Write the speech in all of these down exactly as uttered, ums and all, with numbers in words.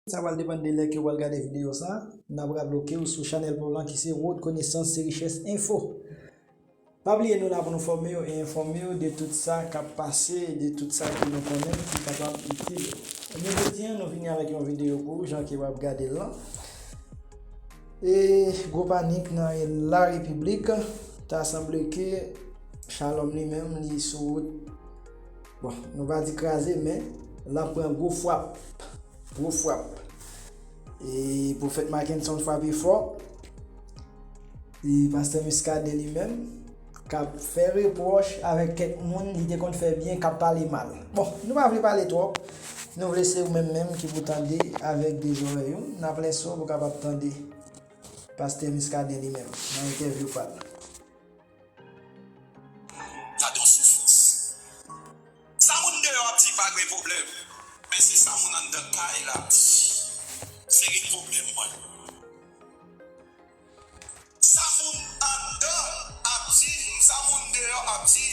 Sa pral depann de lè ke w pral gade videyo sa. N ap raple w ke w sou chanèl pa w lan ki se Rod Konesans se Richès Enfo. Pa bliye nou la pou nou fòme w e enfòme w de tout sa k ap pase, de tout sa ke nou konnen ki kapab itil ou. Ebyen, jodi a, nou vini avèk yon videyo pou ou, jan ke w ap gade l lan. E gwo panik nan la repiblik, ta sanble ke Shalom li menm, li sou wout. Bon, nou pa di kraze, men l ap pran gwo frap. Gwo frap. E Pwofèt Mackenson frape fò. E Pastè Muscadin li menm, k ap fè repwòch avèk kèk moun li te konn fè byen, k ap pale mal. Bon, nou pa vle pale twòp. Nou vle se ou menm menm ki pou tande avèk de zòrèy ou. N ap lèse w pou w kapab tande Pastè Muscadin li menm nan entèvyou pa l. Gade yon soufrans. Sa moun deyò ap di pa gen pwoblèm, men se sa moun anndan kay la ap di. Se li pwoblèm mwen. Sa moun anndan ap di, sa moun deyò ap di,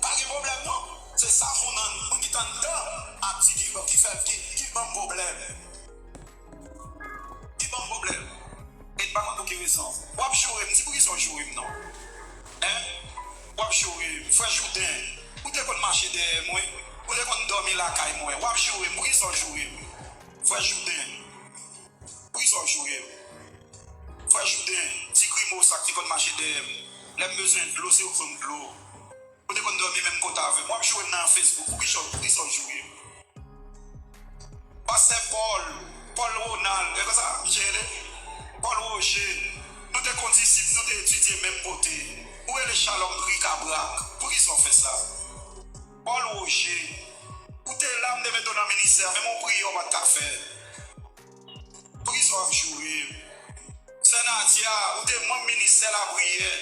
pa gen pwoblèm non. Se sa moun an, moun ki t anndan ap di ki, ki fè, ki, ki ban m pwoblèm. Ki ban m pwoblèm. E m pa konn pou ki rezon. W ap joure m, di poukisa w joure m non? Hein? W ap joure m. Frè Jouden, ou te konn mache dèyè mwen, ou te konn dòmi lakay mwen. W ap joure m, poukisa w joure m? Frè Jouden, poukisa w joure m? Frè Jouden, ti grimo sa k te konn mache dèyè m. Lè m bezwen dlo, se ou k ban m dlo. Ou te konn dòmi menm kote avè m. W ap joure m nan Facebook. Poukisa, poukisa w joure m? Pastè Paul, Paul Ronald, e konsa misye rele? Paul Roger. Nou te kondisip, nou te etidye menm kote. Ou rele Shalom brikabrak. Poukisa w fè sa? Paul Roger. Ou te la, m te mete w nan ministè a, menm yon priyè w pa t ka fè. Poukisa w ap joure m? Sè Nadia, ou te manm ministè lapriyè.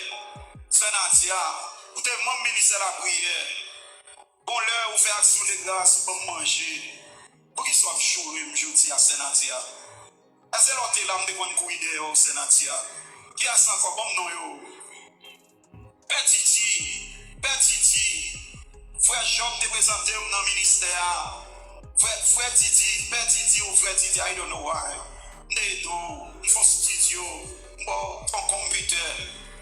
Sè Nadia, ou te manm ministè lapriyè. Bon, lè ou fè aksyon de gras, ou ban m manje. Poukisa w ap joure m jodi a, Sè Nadia? Èske lè w te la, m te konn kouri dèyè w, Sè Nadia? Kiyès ankò? Ban m non yo. Pè Didi, Pè Didi, frè Jòb te prezante m nan ministè a. Frè, frè Didi, Pè Didi ou frè Didi, I don't know why. M te ede w, m fè w estidyo, m ba w yon konpitè,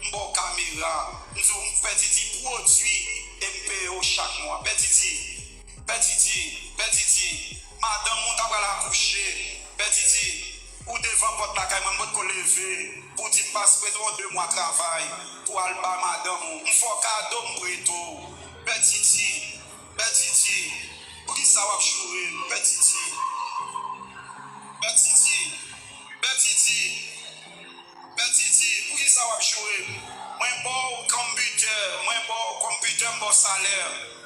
m ba w kamera, m di w m fè Didi pwodui e m peye w chak mwa. Pè Didi, Pè Didi, Pè Didi, madanm ou ta pral akouche. Pè Didi, ou devan pòt lakay mwen, m potko leve pou w di m pase prete w de mwa travay pou w al ba madanm ou. M fè w kado, m prete w. Pè Didi, Pè Didi, poukisa w ap joure m? Pè Didi, Pè Didi, Pè Didi. Pè Didi, poukisa w ap joure m? Mwen ba w konpitè, mwen ba w konpitè, m ba w salè,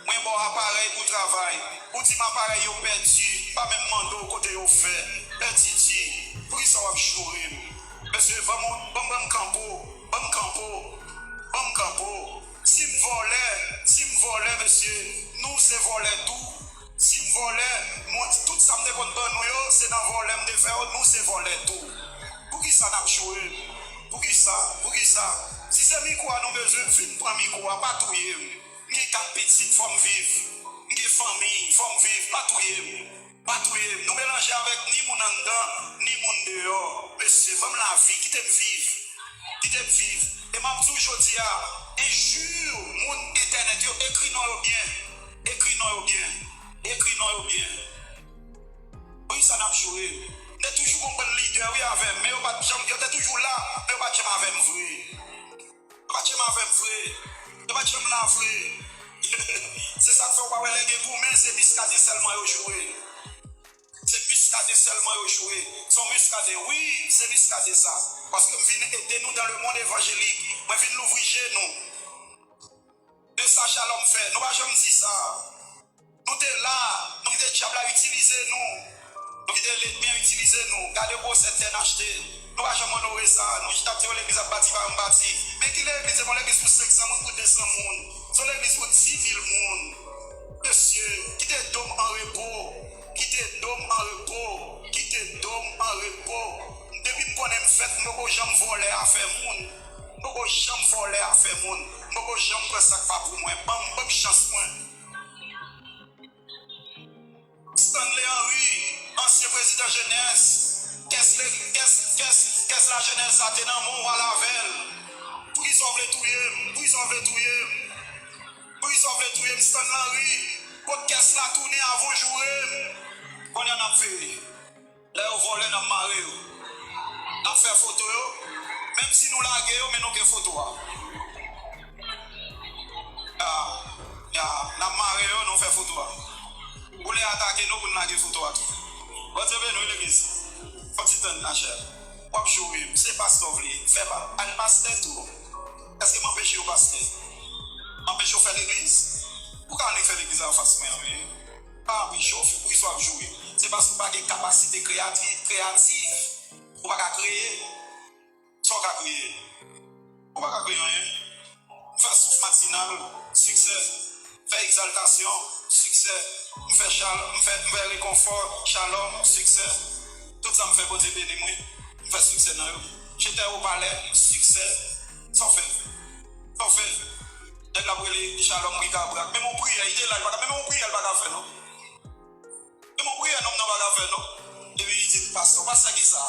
mwen ba w aparèy pou w travay. Ou di m aparèy yo pèdi, m pa menm mande w kote yo fè. Pè Didi, poukisa w ap joure m? Mesye, ban m, ban m, ban m kanpo, ban m kanpo, ban m kanpo. Si m vòlè, si m vòlè, mesye, nou se vòlè tou. Si m vòlè, mwen, tout sa m te konn ban nou yo, se nan vòlè m te fè yo, nou se vòlè tou. Poukisa n ap joure m? Poukisa? Poukisa? Si se mikwo a nou bezwen, vin pran mikwo a, pa touye m. M gen kat pitit, fò m viv. M gen fanmi, fò m viv, pa touye m. Pa touye m. Nou melanje avèk ni moun anndan, ni moun deyò. Mesye, ban m lavi, kite m viv. Kite m viv. E m ap di w jodi a, enjure moun entènèt yo, ekri non yo byen. Ekri non yo byen. Ekri non yo byen. Poukisa n ap joure m? M te toujou konprann lidè, wi, avè m, men yo pa t janm, yo te toujou la, men yo pa t janm avè m vre. Yo pa t janm avè m vre. Yo pa t janm la vre. Se sa k fè w pa wè lè gen goumen, se Miskaden sèlman yo joure. Se Miskaden sèlman yo joure. Se yon Miskaden, wi, se Miskaden sa. Paske m vin ede nou dans le monde évangélique. Mwen vin louvri je nou. De sa Shalom fè. Nou pa janm di sa. Nou te la, nou kite dyab la itilize nou. Nou kite lènmi an itilize nou. Gade gwosè tè n achte. Nou pa janm onore sa. Nou chita ap di yon legliz ap bati, pa janm bati. Men ki legliz? Se yon legliz pou senk san moun, pou de san moun. Se yon legliz pou di mil moun. Mesye, kite do m an repo. Kite do m an repo. Kite do m an repo. Depi m konnen m fèt, m poko janm vòlè afè moun. M poko janm vòlè afè moun. M poko janm pran sa k pa pou mwen. Ban m, ban m chans mwen. Stanley Henry, ansyen prezidan jenès, Kès, kès, kès, kès lajenès sa te nan men w, w al avè l. Poukisa w vle touye m? Poukisa w vle touye m? Poukisa w vle touye m? Stanley Henry, kot kès la tounen avan w joure m? Kounye a n ap veye. Lè yo vòlè, n ap mare yo. N ap fè foto yo. Menm si nou lage yo, men nou gen foto a. Ya, ya, n ap mare yo, nou fè foto a. Ou lè atake nou pou n lage foto a tou. Bondye beni w, legliz. Fò ti tann, machè. W ap joure m. Se pastè w vle. Fè pa. Al pastè tou. Èske m anpeche w pastè? M anpeche w fè legliz? Ou ka annik fè legliz anfas mwen an, wi. Pa anpeche w fè. Poukisa w ap joure? Se paske w pa gen kapasite kreyati-, kreyatif. Ou pa ka kreye. Sa w ka kreye? Ou pa ka kreye anyen. M fè souf matinal, siksè. M fè egzaltasyon, siksè. M fè chal-, m fè, m fè rekonfò, shalom, siksè. Tout sa m fè, Bondye beni m, wi. M fè siksè nan yo. Jetè opalè, siksè. Sa w fè? Sa w fè? Nèg la ap rele shalom brikabrak. Menm yon priyè, li te la, li pa ka, menm yon priyè, li pa ka fè, non. Menm yon priyè, nonm nan pa ka fè, non. Epi li di l, pastè, pastè ki sa?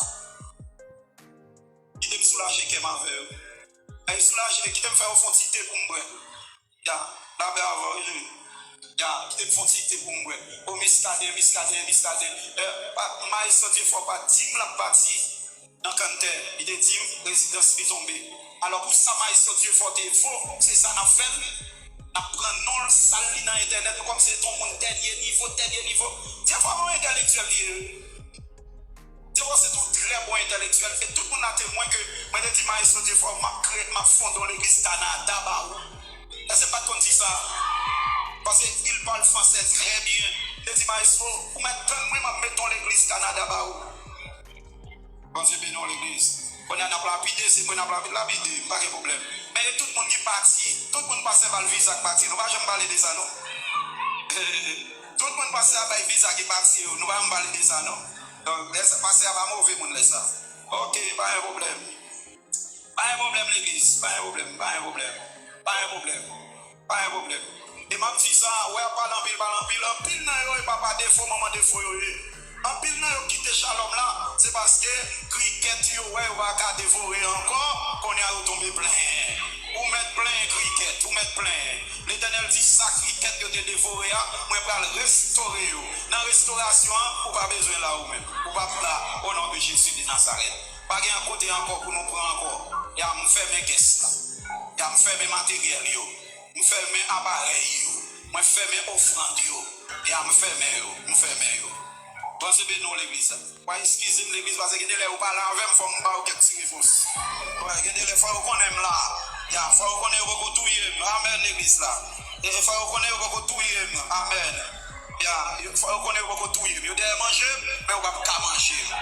Kite m soulaje kè m avè yo. Ay, soulaje, kite m fè yo fè yon ti te pou m bwè. Ya, lapè avè w, wi. Ya, kite m fè yon ti te pou m bwè. O, Miskaden, Miskaden, Miskaden. Eh, pa, Maestro Dieu Fort, pa di m l ap pati nan kanntè. Li te di m, rezidans li tonbe. Alò, pou sa Maestro Dieu Fort te vo, se sa n ap fè l. N ap pran non l, sal li nan entènèt, nou kòmsi se t yon moun dènye nivo, dènye nivo. Dieu Fort, yon entèlektyèl li ye. Dieu Fort se t yon trè bon entèlektyèl, e tout moun la temwen ke mwen te di Maestro Dieu Fort, m ap kreye, m ap fonde yon legliz Kanada ba ou. Èske m pa t konn di sa? Paske il parle français très bien. M te di, Maestro, ou mèt tann mwen, m ap mete yon legliz Kanada ba ou. Bondye beni w, legliz. Kounye a n ap lapide, se mwen n ap lapi-, lapide, m pa gen pwoblèm. Men e tout moun ki pati, tout moun pastè ba l viza k pati. Nou pa janm pale de sa, non. Tout moun pastè a bay viza ki pati yo, nou pa janm pale de sa, non. Donk, lè sa, pastè a pa move moun lè sa. Oke, pa gen pwoblèm. Pa gen pwoblèm, legliz. Pa gen pwoblèm, pa gen pwoblèm. Pa gen pwoblèm. Pa gen pwoblèm. E m ap di sa, wè, ap pale anpil, pale anpil. Anpil nan yo, e pa pa defo, manman defo yo ye. Anpil nan yo kite Shalom la, se paske krikèt yo wè yo pa ka devore ankò, kounye a yo tonbe plenyen. Ou mèt plenyen krikèt, ou mèt plenyen. Letènèl di, sa krikèt yo te devore a, mwen pral restore yo. Nan restorasyon an, ou pa bezwen la ou menm. Ou p ap la, o non de Jezi de Nazarèt. Pa gen kote ankò pou nou pran ankò. Ya, m fèmen kès la. Ya, m fèmen materyèl yo. M fèmen aparèy yo. Mwen fèmen ofrann yo. Ya, m fèmen yo. M fèmen yo. Bondye beni w, legliz la. Wa eskize m, legliz, paske gen de lè yo pale avè m, fò m ba yo kèk ti repons. Wi, gen de lè fò yo konnen m la. Ya, fò yo konnen yo poko touye m. Amèn, legliz la. E fò yo konnen yo poko touye m. Amèn. Ya, yo, fò yo konnen yo poko touye m. Yo dèyè manje m, men yo p ap ka manje m.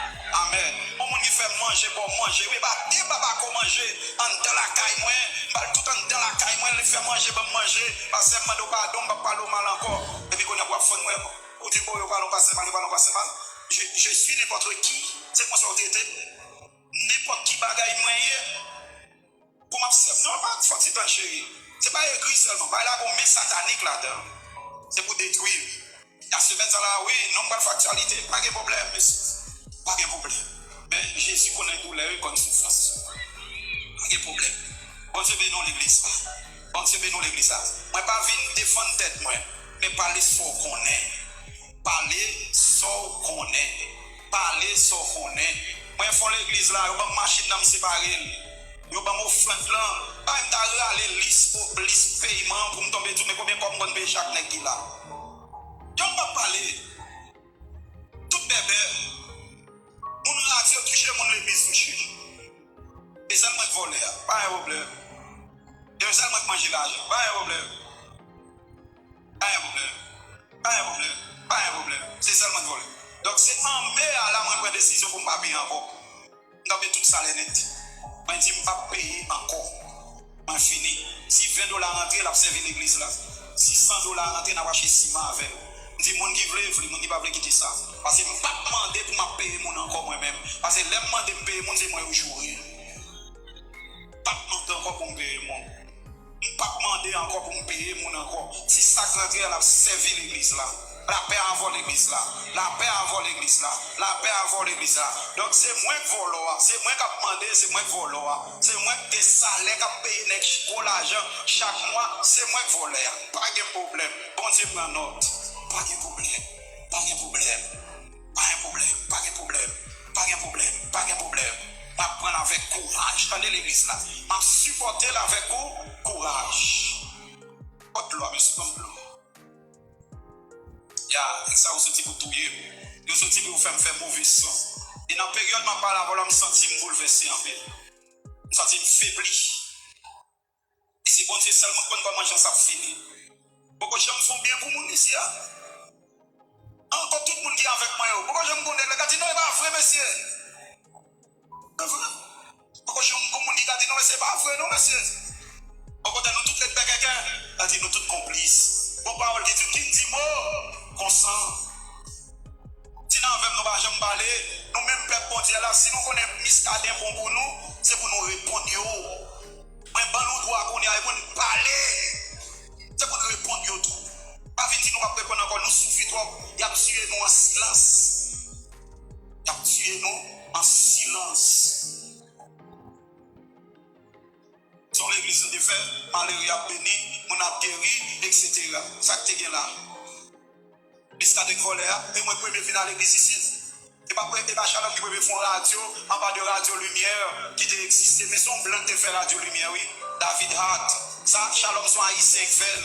Amèn. Yon moun ki fè m manje, ba w manje. Wi, ba de babako manje anndan lakay mwen. M ba l tout anndan lakay mwen, li fè manje, ban m manje. Pastè, m mande w padon, m p ap pale w mal ankò. Epi kounye a pou w ap fann mwen. Ou di, o, yo pale w pastè mal, yo pale w pastè mal. Je, je suis n'importe qui. Se konsa w trete m. Nenpòt ki bagay mwen ye. Pou m ap sèv. Non, pa fò ti tan, cheri. Se pa egri sèlman. Bagay la gon men satanik ladan. Se pou detwi. Nan semèn sa la, wi, non m pral fè aktyalite. Pa gen pwoblèm, mesye. Pa gen pwoblèm. Men Jezi konnen doulè yo, konn soufrans. Pa gen pwoblèm. Bondye beni w, legliz la. Bondye beni w, legliz la. Mwen pa vin defann tèt mwen, men pale sa w konnen. Pale sa w konnen. Pale sa w konnen. Mwen fon legliz la, yo ban m machin nan, m separe l. Yo ban m ofrann lan. Bay m ta rale lis, lis peyiman pou m tonbe di w, men konbyen kòb m konn peye chak nèg ki la. Yo m p ap pale. Tout bèbè. Moun radyo touche, moun legliz touche. E sèl mwen k vòlè a. Pa gen pwoblèm. E sèl mwen k manje lajan. Pa gen pwoblèm. Pa gen pwoblèm. Pa gen pwoblèm. Pa gen pwoblèm. Se sèl mwen k vòlè. Donk, se an me a la mwen pran desizyon pou m pa peye ankò. M kanpe tout salè nèt. Mwen di m p ap peye ankò. Mwen fini. Si ven dola rantre, l ap sèvi legliz la. Si san dola rantre, n ap achte siman avè l. M di moun ki vle, vle, moun ki pa vle, kite sa. Paske m p ap mande pou m ap peye moun ankò mwen menm. Paske lè m mande m peye moun, se mwen yo joure. M p ap mande ankò pou m peye moun. M p ap mande ankò pou m peye moun ankò. Si sa k rantre a, l ap sèvi legliz la. Lapè avè w legliz la. Lapè avè w legliz la. Lapè avè w legliz la. Donk se mwen k vòlò a. Se mwen k ap mande, se mwen k vòlò a. Se mwen k gen salè k ap peye nèg gwo lajan chak mwa. Se mwen k vòlè a. Pa gen pwoblèm. Bondye pran nòt. Pa gen pwoblèm. Pa gen pwoblèm. Pa gen pwoblèm. Pa gen pwoblèm. Pa gen pwoblèm. Pa gen pwoblèm. M ap pran l avèk kouraj. Tande legliz la. M ap sipòte l avèk kou, kouraj. Pot dlo a, mesye, ban m dlo. Ya, nèg sa yo soti pou touye m. Yo soti pou yo fè m fè move san. E nan peryòd m ap pale avè w la, m santi m boulvèse anpil. M santi m febli. E se Bondye sèlman k konn kòman jan sa ap fini. Poko janm fè yon byen pou moun isi a. Ankò tout moun ki avèk mwen yo. Poko janm konnen lè ka di non, e pa vre, mesye. Se vre. Poko janm gon moun ki ka di non, mesye, e pa vre non, mesye. Okontrè, nou tout lèd bèkèkè. Sa di nou tout konplis. Gon pawòl ki di, ki di mo konsa. Di nan avè m, nou pa janm pale. Nou menm pèp Bondye la, si nou konnen Miskaden bon pou nou, se pou nou reponn yo. Mwen ban nou dwa kounye a pou n pale. Se pou n reponn yo tou. Pa vin di nou p ap reponn ankò, nou soufri twòp. Y ap tiye nou an silans. Y ap tiye nou an silans. Se yon legliz nou te fè, malere ap beni, moun ap geri, etsetera. Sa k te gen la? Miskaden k vòlè a, e mwen k premye vin nan legliz isit. E pa, e pa Shalom ki premye fè yon radyo, anba de Radyo Limyè ki te egziste. Men se yon blan ki te fè Radyo Limyè, wi. David Hart. Sa, Shalom se yon Ayisyen k fè l.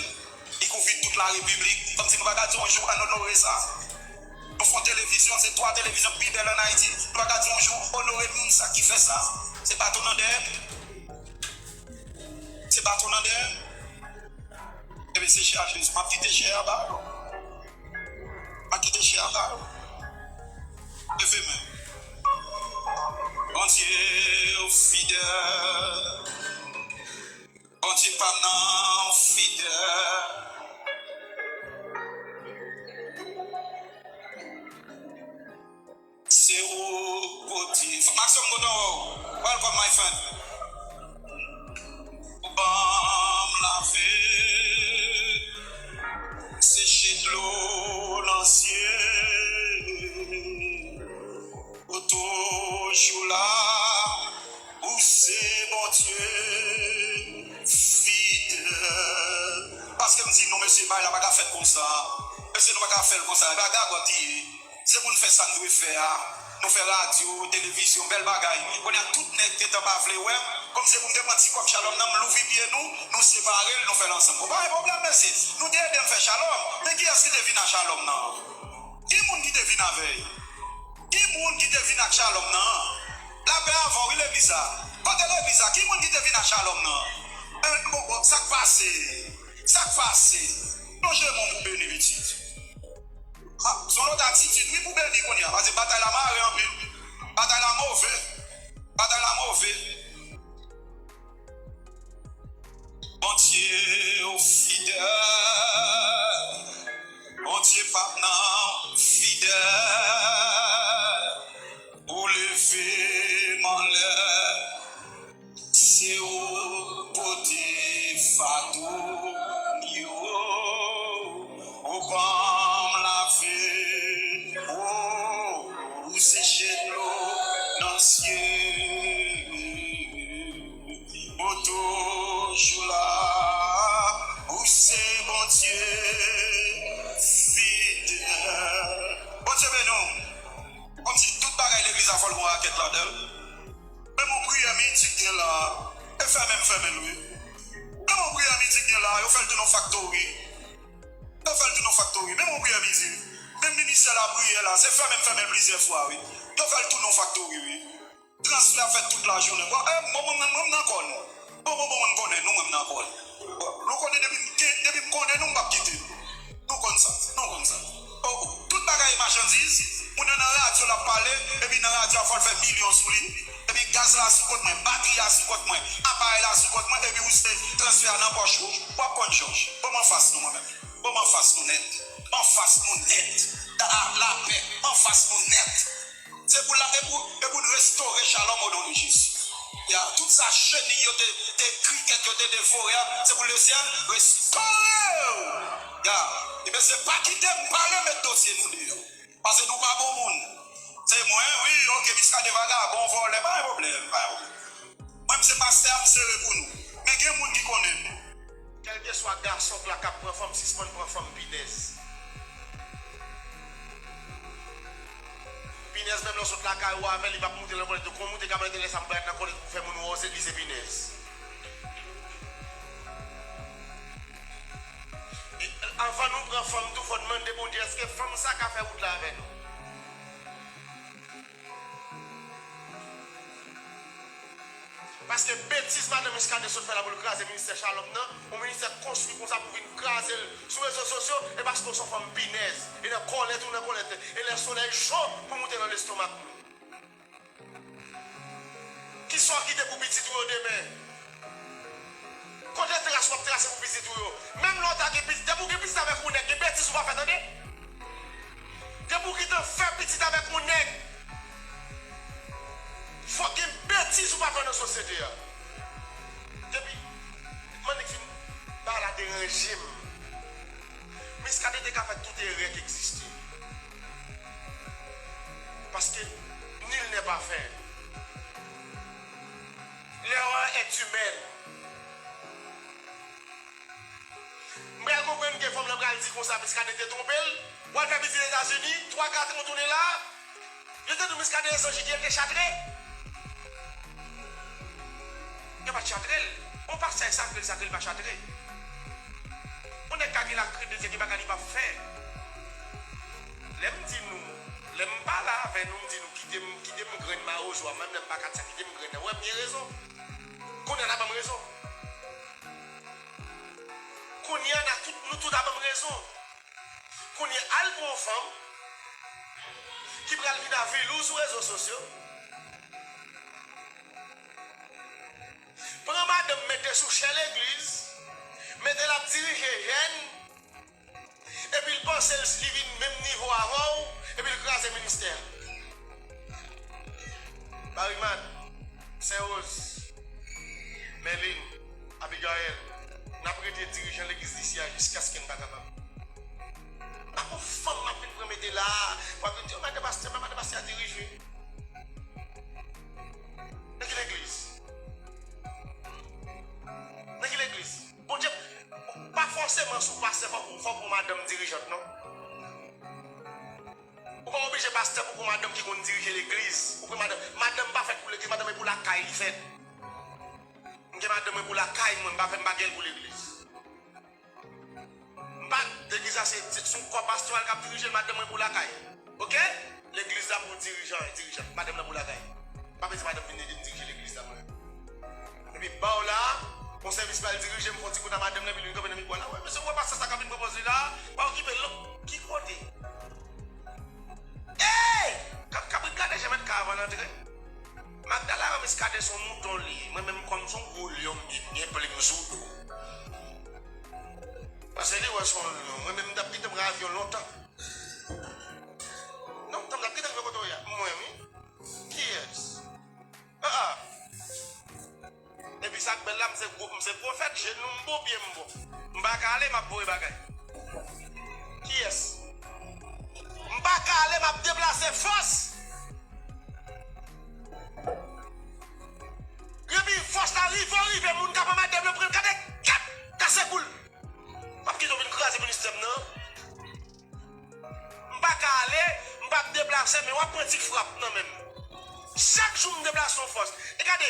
Li kouvri tout larepiblik. Kòmsi nou pa ka di yon jou ann onore sa. Nou fè yon televizyon, se twa televizyon ki pi bèl ann Ayiti. Nou pa ka di yon jou onore moun sa ki fè sa. Se baton nan dèyè. Se baton nan dèyè. Ebyen, se chè a Jezi. M ap kite chè a ba yo. M ap kite chè a ba yo. Leve men. Bondye, ou fidèl. Bondye pa m nan, ou fidèl. Se ou k pote. Maxon, m kontan wè w. Welcome, my friend. Ou ban m lavi, seche dlo nan zye. Ou toujou la, ou se Bondye fidèl. Paske m di nou, mesye, bagay la pa ka fèt konsa. Mesye, nou pa ka fè l konsa. E pa gagòt li ye. Se pou n fè sa n dwe fè a. Nou fè radyo, televizyon, bèl bagay. Kounye a, tout nèg gentan pa vle wè m. Kòm se pou m te pran ti kòb Shalom nan, m louvri pye nou, nou separe l, nou fè l ansanm. Bon, pa gen pwoblèm, mesye. Nou te ede m fè Shalom. Men kiyès ki te vin a Shalom nan? Ki moun ki te vin avè l? Ki moun ki te vin ak Shalom nan? Lapè avè w, wi, legliz la. Kote legliz la? Ki moun ki te vin ak Shalom nan? Men, bon, bon, sa k pase? Sa k pase? Lonje men w pou beni pitit. Ah, se yon lòt atitid, wi, pou beni kounye a. Paske batay la mare anpil. Batay la move. Batay la move. Bondye, ou fidèl. Bondye pa m nan, ou fidèl. Ou leve m anlè. Se ou k pote fatou m yo. Ou ban m lavi. Ou, ou seche dlo nan zye. Ou toujou la, ou se Bondye fidèl. Bondye beni w. Kòmsi tout bagay legliz la fò l gon rakèt ladan l. Menm yon priyè midi k gen la, e fèmen m fèmen l wi. Menm yon priyè midi k gen la, yo fè l tounen yon faktori. Yo fè l tounen yon faktori. Menm yon priyè midi. Menm ministè lapriyè la, se fèmen m fèmen l plizyè fwa wi. Yo fè l tounen yon faktori wi. Transfè ap fèt tout lajounen. Bon, e, bon, bon, mwen, mwen nan kò nou. Bon, bon, bon, mwen konnen nou, mwen nan kò nou. Bon, nou konnen depi m gen, depi m konnen nou, m p ap kite nou. Nou konn sa, nou konn sa. Oh, oh, tout bagay e machandiz, moun nan nan radyo l ap pale, epi nan radyo a fò l fè milyon sou li, epi gaz la sou kont mwen, batri a sou kont mwen, aparèy la sou kont mwen, epi ou se transfè a nan pòch ou, w ap konn Jòj. Bon, m anfas nou mwen menm. Bon, m anfas nou nèt. M anfas nou nèt. Da, lapè, m anfas nou nèt. Se pou la, e pou, e pou n restore Shalom o non de Jezi. Ya, tout sa cheni yo te, te krikèt yo te devore a, se pou lesyèl restore w. Ya, ebyen se pa kite m pale, met dosye nou deyò. Paske nou pa bon moun. Se mwen, wi, oke, Miskaden vagabon, vòlè, pa gen pwoblèm, pa gen pwoblèm. Mwen, m se pastè a, m sere pou nou. Men gen moun ki konnen m. Kèlkeswa gason k la k ap pran fanm, sispann pran fanm, pinèz. Pinèz menm lè w sot lakay ou avè l, li p ap moute nan kòlèt ou. Kon moute ka mete lè sa m parèt nan kòlèt pou fè moun wè w se li se pinèz. E, anvan nou pran fanm tou, fò n mande Bondye èske fanm sa ka fè wout la avè nou. Paske betiz madan Miskaden sot fè la pou l kraze ministè Shalom nan, yon ministè k konstwi konsa pou vin kraze l sou rezo sosyo, e paske w se yon fanm pinèz, e nan kòlèt ou nan kòlèt, e lè solèy cho pou moute nan lestomak nou. Kisa w kite pou pitit ou yo demen? Kote tras w ap trase pou pitit ou yo? Menm lè w ta gen pitit, depi w gen pitit avèk yon nèg, gen betiz ou pa fè tande. Depi w gentan fè pitit avèk yon nèg, fòk gen betiz ou pa fè nan sosyete a. Depi, m annik fin, bagay la deranje m. Miskaden te ka fè tout erè ki egziste. Paske nul n'est parfait. L'erreur est humaine. M pral konprann ke fanm lan pral di konsa Miskaden te twonpe l. W al fè pitit Etazini, twa kat an w tounen la. Yo te di w Miskaden e Zanji ki el te chatre. Yo pa t chatre l. Bon, pastè sakre l, sakre l pa chatre. Yon nèg ka gen lakrenn de Dye, gen bagay li p ap fè. Lè m di nou, lè m pale avè nou, m di nou, kite m, kite m grenn mawozo a, menm lè m pa katya, kite m grenn nan. Wè, m gen rezon. Kounye a, n a ban m rezon. Kounye a, n a tout, nou tout a ban m rezon. Kounye a, al pran yon fanm ki pral vin avili w sou rezo sosyo. Pran madanm mete sou chè legliz, mete l ap dirije jèn, epi l panse l, li vin menm nivo avè w, epi l kraze ministè a. Bariman, Sè Woz, Mèlin, Abigaël, n ap rete dirijan legliz isi a jiskaske n pa kapab. Pa gon fanm m ap vin pran mete la, w ap vin di, "O, madan pastè, men madan pastè a dirije." Nan ki legliz? Nan ki legliz? Bondye, pa fòseman si w pastè, fòk, fòk ou madanm dirijant, non. Ou pa oblije pastè pou w madanm ki konn dirije legliz. Ou pran madanm, madanm pa fèt pou legliz, madanm e pou lakay li fèt. M gen madanm mwen pou lakay mwen, m pa fè, m pa gen l pou legliz. M pa, legliz la se, se, se yon kò pastoral k ap dirije l, madanm mwen pou lakay. Oke? Legliz la pou dirijan, dirijan. Madanm nan pou lakay. Pa vle di madanm vin ede m dirije legliz la mwen. Epi ba w la, yon sèvis pral dirije, m fè yon ti kout a madanm nan, epi li vin kanpe nan mikwo a la. Wè, mesye, ou wè pastè sa k ap vin pwopoze la, pa okipe l non. Ki kote? Ey! Kab, kabrit gade jan mèt kay avan l antre. Magdala Miskaden se yon mouton li ye. Mwen menm kòm se yon gwo lyon m ye, m gen plim sou do. Paske li wè se yon lyon. Mwen menm m t ap kite m ravyon lontan. Non, m t ap kite m kote w ye a. Mwen wi. Kiyès? Ah, ah. Epi sa k bèl la, m se gwo, m se pwofèt, jenou m bon, pye m bon. M pa ka ale, m ap voye bagay. Kiyès? M pa ka ale, m ap deplase fòs. Epi fòs la rive, rive, moun k ap anmède m nan pran l, gade, gad, kase kou l. M ap kite w vin kraze ministè m nan. M pa ka ale, m p ap deplase, men w ap pran ti frap nan men m. Chak jou m deplase yon fòs. E gade,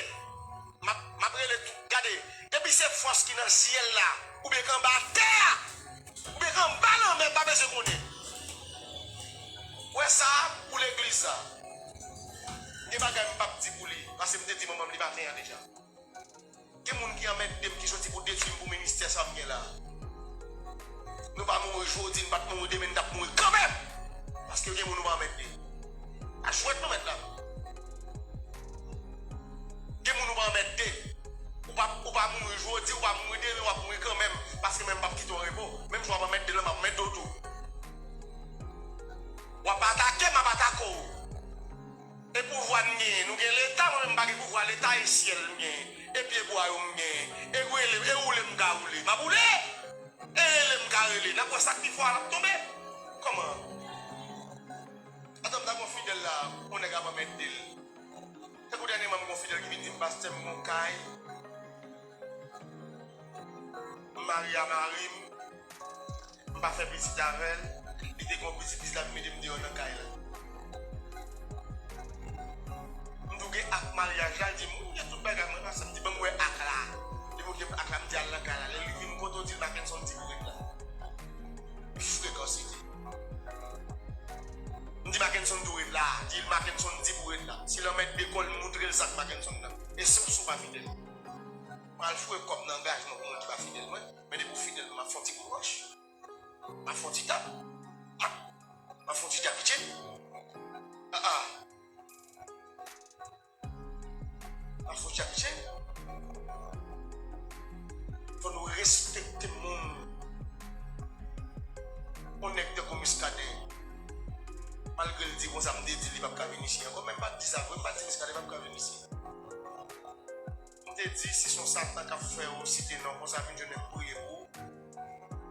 m ap, m ap rele tout, gade, depi se fòs ki nan syèl la, oubyen k anba tè a, oubyen k anba lanmè, m pa bezwen konnen. Wè sa, pou legliz sa. Gen bagay m p ap di pou li, paske m te di manman m li maten an deja. Gen moun ki anmède m, ki soti pou detwi m pou ministè sa m gen la. Nou pa mouri jodi, n pa t mouri demen, n t ap mouri kanmenm. Paske gen moun ou pa anmède. A jwèt nou mèt la. Gen moun ou pa anmède. Ou pa, ou pa mouri jodi, ou pa mouri demen, w ap mouri kanmenm. Paske mwen m p ap kite w an repo. Menm jan w ap anmède la, m ap anmède w tou. W ap atake m, m ap atake w. E pouvwa n Nou gen Leta, mwen menm m pa gen pouvwa Leta, e syèl m genyen, e pye bwa yo m genyen, e rele, e woule m ka woule, m ap woule, e rele m ka rele, n ap wè sa k pi fò a l ap tonbe. Kòman? Atan m ta gon fidèl la, yon nèg ap anmède l. Tankou dènyèman m gon fidèl ki vin di m, pastè, m gon kay, m marye a mari m, m pa fè pitit avè l, li te gon pitit, pitit la vin mete m deyò nan kay la. M tou gen ak maryaj la, li di m, m gen tout bagay mwen, pastè, m di, ban m wè ak la. Li montre m ak la, m di, al nan kay la. Lè li vin kote w, di l, Mackenson di pou ret la. Li frekan site. M di, Mackenson di w ret la. Di l, Mackenson di pou ret la. Si l anmède kò l, moutre l sa k Mackenson nan. E se w si w pa fidèl. M al foure kòb nan angajman pou moun ki pa fidèl mwen. Men depi w fidèl mwen, m ap fè yon ti kou wòch. M ap fè yon ti tap. M ap fè yon ti Jackie Chan. Ah, ah. M ap fè yon ti Jackie Chan. Fò nou respekte moun. Yon nèg tankou Muscadin, malgre l di konsa, m te di li p ap ka vin isi ankò, men m pa t di sa vre, m pa t di Muscadin p ap ka vin isi. M te di, si se yon Satan k ap fè ou site non konsa, vin jwenn mwen, m priye pou ou.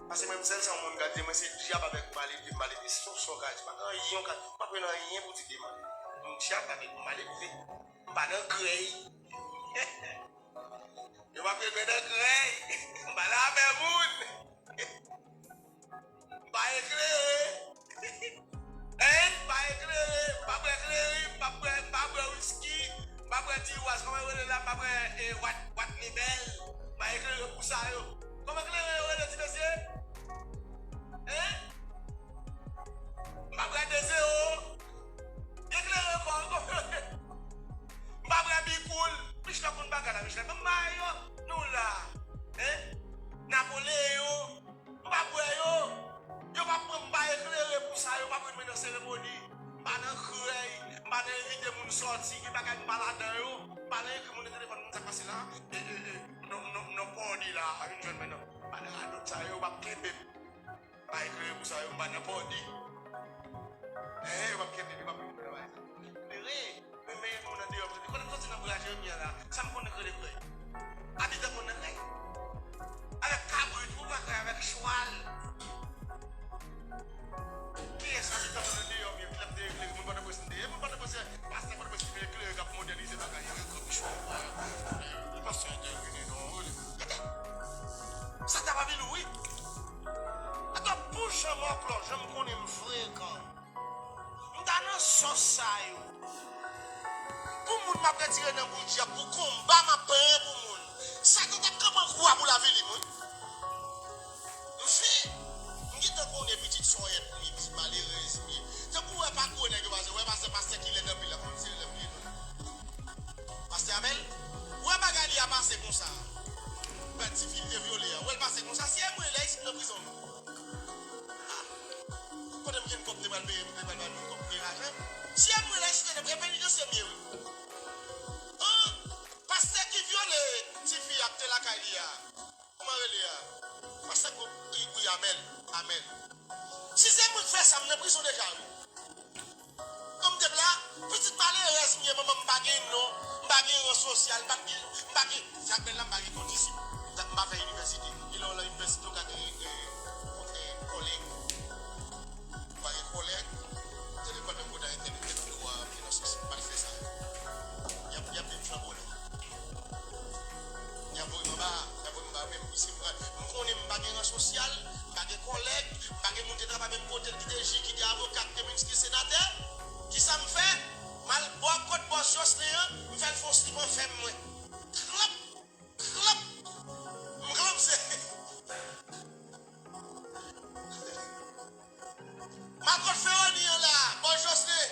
Paske mwen menm, sèl sa yon moun ka di mwen, se dyab avèk malelve, malelve. Se yon sa w ka di, pa gen anyen w ka di, pa gen anyen pou di de mwen. Yon dyab avèk malelve. M pa nan krèy. Yo p ap ret mwen nan krèy. M pa nan afè moun. M pa eklere. Hein? M pa eklere. M pa bwè kleren. M pa bwè, m pa bwè wiski. M pa bwè tiwaz. Kòman yo rele la? M pa bwè, eh, wat, wat lebèl. M pa eklere pou sa yo. Kòman kleren yo rele, ti mesye? Hein? M pa bwè de zewo. Eklere kò, kò. M pa bwè bikoul. Michel konn bagay la, Michel. Ban m ba yo. Nou la. Hein? Napoleon. M pa bwè yo. Yo p ap pran m pa eklere pou sa, yo p ap ret mwen nan seremoni. M pa nan krèy, m pa nan envite moun sòti, gen bagay m pa ladan yo. M pa nan ekri moun nan telefòn, moun sa k pase la. E, e, e, non, non, non, pòdi la, a vin jwenn mwen non. M pa nan radòt sa yo, yo p ap kenbe m. M pa eklere pou sa yo, m pa nan pòdi. Enhen, yo p ap kenbe m, yo p ap kenbe m nan bagay sa. Eklere. Men, men, moun andeyò, kote m soti nan bra Jeremi a la, sa m konn nan krèy? Abitan konn nan krèy? Avèk kabrit, ou pa krèy avèk chwal. Kiyès abitan konn andeyò, byen klè, m te eklere, moun Pòtoprens m te ye, moun Pòtoprens, pastè Pòtoprens ki vin eklere, k ap modènize bagay yo, yo, yo, yo, pastè entèvini non, gade. Sa ta pa vin ou, wi. Atò, pou jan mòklò, jan m konnen m frekan. M ta nan sòs sa yo. Pou moun m ap retire nan boudjè, pou konba m ap pran pou moun. Satan t ap kanpe an kou a pou l avili m, wi. Anfen, m gentan konnen pitit sòyèt m ye, pitit malerèz m ye. Tankou w wè pa gwo nèg yo pase, w wè pastè, pastè ki lèd anpil la, kòm se lè m ye non. Pastè Amèl, w wè bagay li a pase konsa. Bèl tifi l te vyole a, w wè l pase konsa, si e mwen lè isit nan prizon. Ah. Kote m jwenn kòb te pral peye, m te pral ba nou kòb peye lajan. Si e mwen la, si te e penitansye m ye, wi. An, pastè ki vyole tifi a k te lakay li a. Kòman rele a? Pastè Grigri Amèl. Amèl. Si se mwen k fè sa, m nan prizon deja, wi. Kòm m te di w la, pitit malerèz m ye, manman m pa gen non, m pa gen ran sosyal, m pa gen, m pa gen, sa k bèl la, m pa gen kondisip. M pa fè inivèsite. E lè w nan inivèsite, w ka gen, eh, eh, kòlèg. M pa gen kòlèg. Telefòn nan kote entènèt, telefòn nan kote nan sòs, m pa t fè sa. Y ap, y ap vin flanbo la. Y ap voye m anba, y ap voye m anba, men m, se m pral. M konnen m pa gen ran sosyal, m pa gen kòlèg, m pa gen moun te travay menm kote l, ki te jij, ki te avoka, ki te minis, ki te senatè. Kisa m fè? M al bò kot bòs Jocelyn an, m fè l fè yon slip anfèm mwen. Klap! Klap! M klanbse. Malkòt Feroni an la, bòs Jocelyn.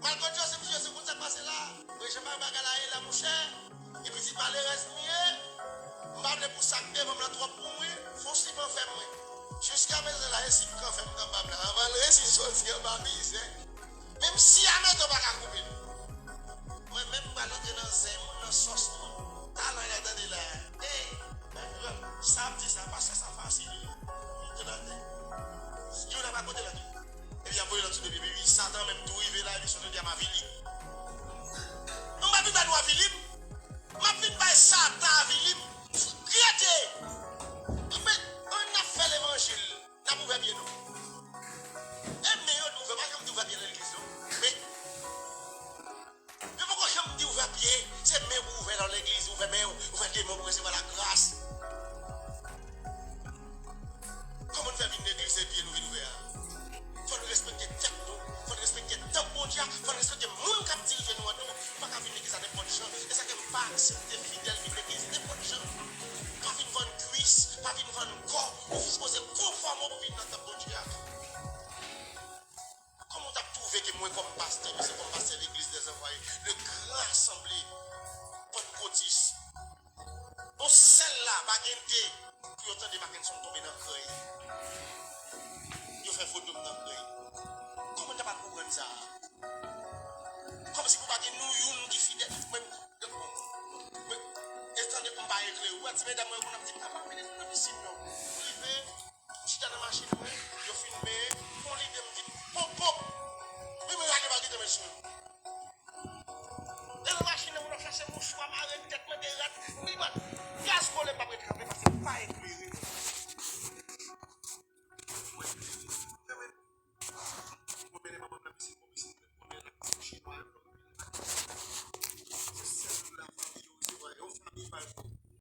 Malkòt Jocelyn, misye, se konn sa k pase la. Mwen, jan bagay la ye la, monchè. E pitit malerèz m ye. M pa vle pou sa k devan m lan twòp pou mwen. Fon slip anfèm mwen. Jiskaprezan la, e slip k anfèm anba m la. Anvan l resi soti anba mizè. Menm si a meto pa ka koupe l. Mwen menm m pral antre nan zen moun, nan sòs moun. Talan y ap tande la. Ey, sa ap di sa, pastè sa fasil wi. Monte l atè. Youn ap akote lòt wi. Epi y ap voye lòt sou depi, epi Satan menm tou rive la, epi sot di a m avili. li. M ap vin bay Satan avili. Rete! Men, ann ap fè levanjil. N ap ouvè pye nou. E men yo di ouvè, pa janm di ouvè pye nan legliz, non. Men, yo poko janm di ouvè pye, se men pou ouvè nan legliz, ouvè men w, ouvè de men w pou resevwa lagras. Kòman n fè vin legliz se pye nou vin ouvè a? Fò n respekte tèt nou, fò n respekte tanp Bondye a, fò n respekte moun k ap dirije nou an tou. Ou pa ka vin legliz a nenpòt jan. E sa ke m pa aksepte fidèl vin legliz nenpòt jan. Pa vin vann kwis, pa vin vann kò. Ou sipoze konfòme w pou vin nan tanp Bondye a. Kòman w t ap twouve ke mwen kòm pastè, men se kòm pastè legliz dèzanvwaye, le gran asanble pantkotis, yon sèl la, pa gen de, pou yo tande Mackenson tonbe nan krèy. Yo fè foto m nan krèy. Kòman n ta pral konprann sa a? Kòmsi pou pa gen nou youn ki fidèl. Mwen, mwen, e tande m pa eklere. Ou wè ti medam mwen konn ap di, "Papa, mennen nou nan pisin non." M rive, m chita nan machin mwen, yo filme, fon lide m di, "Pop, pop." Men mwen rale pa gete mwen sou. E nan machin nan, moun ap chache mouchwa, mare tèt mwen, de rad, mi bat. Gaz kole m pa p ret kanpe paske m pa eklere. Mwen, mwen, mwen mennen manman m nan pisin, bon pisin, mwen mennen nan pisin chinwa yo. Se sèl pou lafanmi yo resevwa, yon fanmi pa